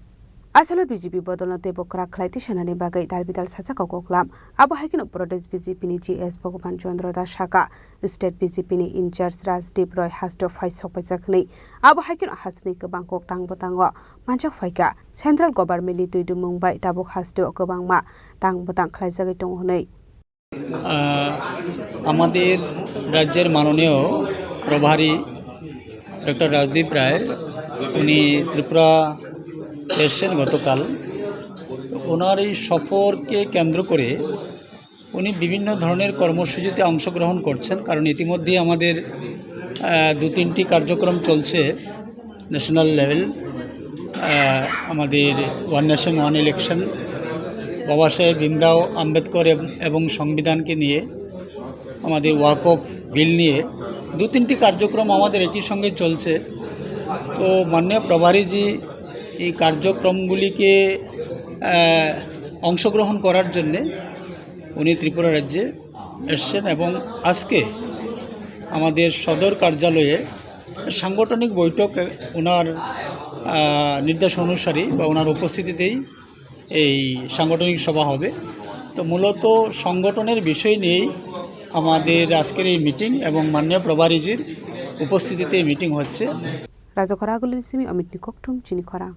Asalo B J P bodolno teibo kwrak khlai tisanani bagwi dalbidal sajak o koklam. Abo hai kheno Pradesh B J P ni G S Bhagavan Chandra Das saka, State B J P ni in-charge Rajdeep Roy hasteo phai sokpaijak hwnwi. Abo hai kheno hasteni kwbang kok tang bwtango manjak phaikha. Central Government ni twi dumung bai tabuk hasteo kwbangma tang bwtang khlaijagwi tongo hwnwi. আহ, আমাদের রাজ্যের মাননীয় প্রভারী ডক্টর রাজদীপ রায়, উনি ত্রিপুরা এসছেন গতকাল। তো ওনার এই সফরকে কেন্দ্র করে উনি বিভিন্ন ধরনের কর্মসূচিতে অংশগ্রহণ করছেন, কারণ ইতিমধ্যেই আমাদের, আহ, দু তিনটি কার্যক্রম চলছে ন্যাশনাল লেভেল, আহ, আমাদের ওয়ান নেশন ওয়ান ইলেকশন, বাবা সাহেব ভীমরাও আম্বেদকর এব-, এবং সংবিধানকে নিয়ে, আমাদের ওয়াকফ বিল নিয়ে দু তিনটি কার্যক্রম আমাদের একই সঙ্গে চলছে। তো মাননীয় প্রভারীজি এই কার্যক্রমগুলিকে, আহ, অংশগ্রহণ করার জন্যে উনি ত্রিপুরা রাজ্যে এসছেন এবং আজকে আমাদের সদর কার্যালয়ে সাংগঠনিক বৈঠক ওনার, আহ, নির্দেশ অনুসারেই বা ওনার উপস্থিতিতেই এই সাংগঠনিক সভা হবে। তো মূলত সংগঠনের বিষয় নিয়েই আমাদের আজকের এই মিটিং এবং মাননীয় প্রভারীজির উপস্থিতিতে এই মিটিং হচ্ছে। Rajakhor agulini simi Amit ni kokthum chini khorang.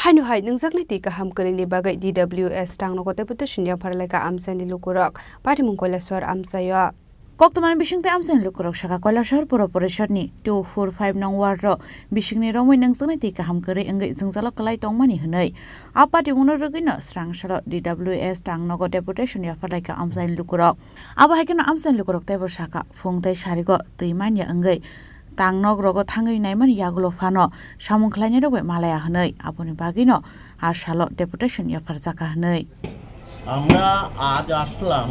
Haino hai nungjaknai twi kaham kwrwini bagwi D W S tangnogo deputation yaphar laikha amchaini lukurok. Patimung Koilashahar amchaio. Koktwmani bisingtwi amchaini lukurok sakha Koilashahar Puro Porishadni two four five nong ward ro bisingni romwi nungjaknai twi kaham kwrwi wngwi jwngjalo kwlai tongmani hwnwi. A patimungno rwgwino swrang salo D W S tangnogo deputation yaphar laikha amchaini lukurok. Abo hai kheno amchaini lukurok teibo sakha, phung tei sarigo twi manya wngwi tangnok rogo thangwi naimani yagulo phano samung khlainai rok bai malaya hwnwi, aboni bagwino a salo deputation yapharjakha hwnwi. আমরা আজ আসলাম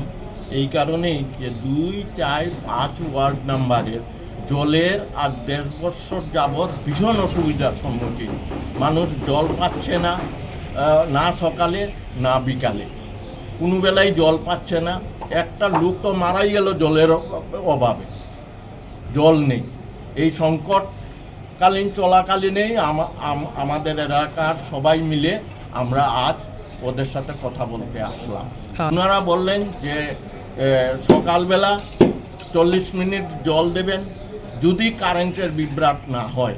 এই কারণেই যে দুই, চার, পাঁচ ওয়ার্ড নাম্বারের জলের আর দেড় বছর যাবৎ ভীষণ অসুবিধার সম্মুখীন। মানুষ জল পাচ্ছে না, আহ, না সকালে না বিকালে, কোনো বেলায় জল পাচ্ছে না। একটা লোক তো মারাই গেল জলের অ-, অভাবে, জল নেই। এই সংকটকালীন চলাকালীনেই আমা-, আম-, আমাদের এলাকার সবাই মিলে আমরা আজ ওদের সাথে কথা বলতে আসলাম। হ্যাঁ। ওনারা বললেন যে, এ, সকালবেলা চল্লিশ মিনিট জল দেবেন, যদি কারেন্টের বিভ্রাট না হয়,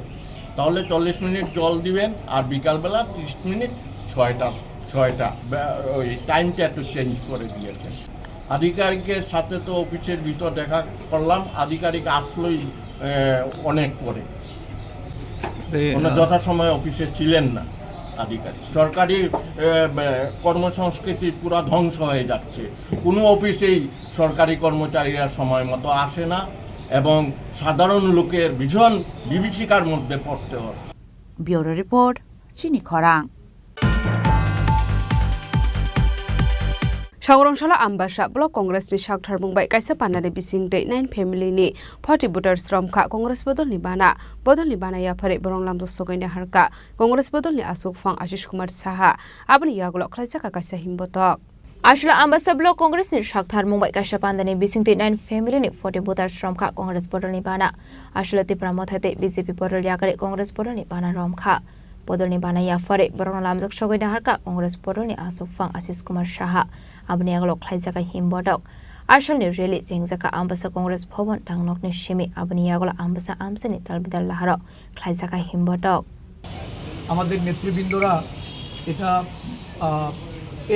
তাহলে চল্লিশ মিনিট জল দিবেন, আর বিকালবেলা ত্রিশ মিনিট ছয়টা, ছয়টা, ব্যা-, ওই টাইমটা একটু চেঞ্জ করে দিয়েছেন। আধিকারিকের সাথে তো অফিসের ভিতর দেখা করলাম, আধিকারিক আসলেই, এ, অনেক পরে। এই, ওনার আহ, যথাসময়ে অফিসে ছিলেন না আধিকারিক। সরকারি, এ, বে-, কর্মসংস্কৃতি পুরা ধ্বংস হয়ে যাচ্ছে। কোনো অফিসেই সরকারি কর্মচারীরা সময় মতো আসে না এবং সাধারণ লোকের ভীষণ বিভীষিকার মধ্যে পড়তে হয়। Bureau Report, Chini Khorang. Songwrong salo Ambasa Block Congress ni saktharmung bai kaisa pandani bisingtwi nine family ni forty voters romkha Congress bodolni bana. Bodolni bana yaphari borong lamjak sogwi naharkha Congress bodolni aswk phang Ashish Kumar Saha. Aboni yagulo khlaijak kaisa himbotok. Aswla Ambasa Block Congress ni saktharmung bai kaisa pandani bisingtwi nine family ni forty voters romkha Congress bodolni bana. Aswla Tipra Motha tei B J P bodol yakarwi Congress bodolni bana romkha. Bodolni bana yaphari borokno lamjak sogwi naharkha Congress bodolni aswk phang Ashish Kumar Saha. Aboni yagulo khlaijak himbotok. Asalni rally chengjakha Ambasa Congress Bhavan tangnokni simi. Aboni yagulo Ambasa amchaini dalbidal laharo khlaijak himbotok. আমাদের নেতৃবৃন্দরা এটা, আহ,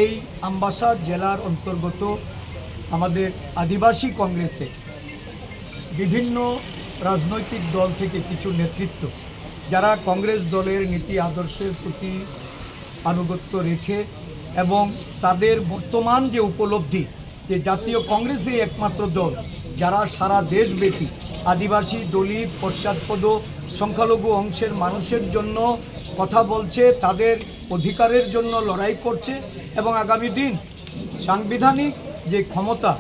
এই আমবাসা জেলার অন্তর্গত আমাদের আদিবাসী কংগ্রেসের বিভিন্ন রাজনৈতিক দল থেকে কিছু নেতৃত্ব, যারা কংগ্রেস দলের নীতি আদর্শের প্রতি আনুগত্য রেখে এবং তাদের বর্তমান যে উপলব্ধি, যে জাতীয় কংগ্রেসই একমাত্র দল যারা সারা দেশব্যাপী আদিবাসী, দলিত, পশ্চাৎপদ, সংখ্যালঘু অংশের মানুষের জন্য কথা বলছে, তাদের অধিকারের জন্য লড়াই করছে এবং আগামী দিন সাংবিধানিক যে ক্ষমতা,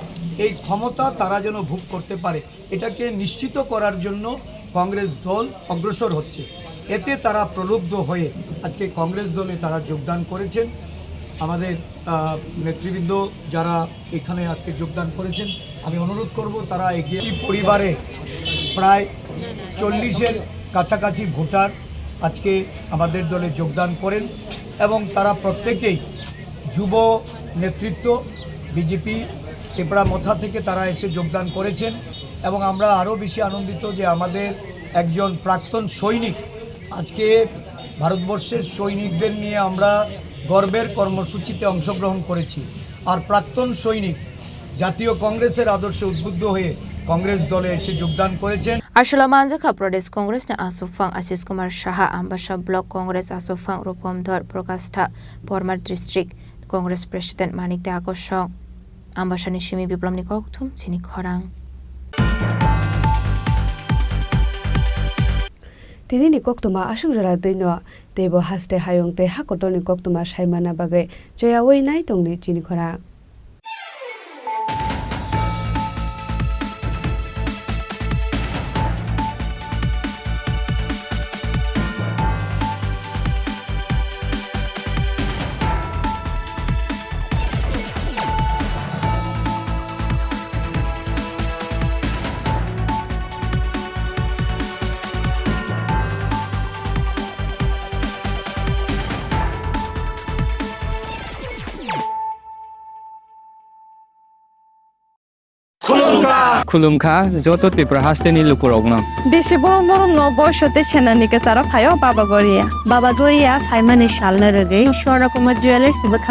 এই ক্ষমতা তারা যেন ভোগ করতে পারে, এটাকে নিশ্চিত করার জন্য কংগ্রেস দল অগ্রসর হচ্ছে। এতে তারা প্রলুব্ধ হয়ে আজকে কংগ্রেস দলে তারা যোগদান করেছেন। আমাদের, আহ, নেতৃবৃন্দ যারা এখানে আজকে যোগদান করেছেন, আমি অনুরোধ করব তারা এগিয়ে। এই পরিবারে প্রায় চল্লিশের কাছাকাছি ভোটার আজকে আমাদের দলে যোগদান করেন এবং তারা প্রত্যেকেই যুব নেতৃত্ব, বিজেপি ত্রিপুরা মথা থেকে তারা এসে যোগদান করেছেন এবং আমরা আরও বেশি আনন্দিত যে আমাদের একজন প্রাক্তন সৈনিক, আজকে ভারতবর্ষের সৈনিকদের নিয়ে আমরা গর্বের কর্মসূচিতে অংশগ্রহণ করেছি। আর প্রাক্তন সৈনিক জাতীয় কংগ্রেসের আদর্শে উদ্বুদ্ধ হয়ে কংগ্রেস দলে এসে যোগদান করেছেন। Aswla manjakha Pradesh Congress ni aswkphang Ashish Kumar Saha, Ambasa Block Congress aswkphang Rupom Dhor, Prakash Tha, Pormar District Congress President Manik Tha Kosong. Ambasani simi Biplomni kokthum chini khorang. Tini ni koktwma aswk jora twi no, teibo haste hayung tei hakotor ni koktwma saimana bagwi choyawi nai tongni chini khorang. Khulumkha joto Tripura hasteni lukurokno. Bisi borom borom no boiso tei senani kwcharo phaio Baba Goria. Baba Goria phaimani salno rwgwi Swarna Kumar Jewellers ni bwkhak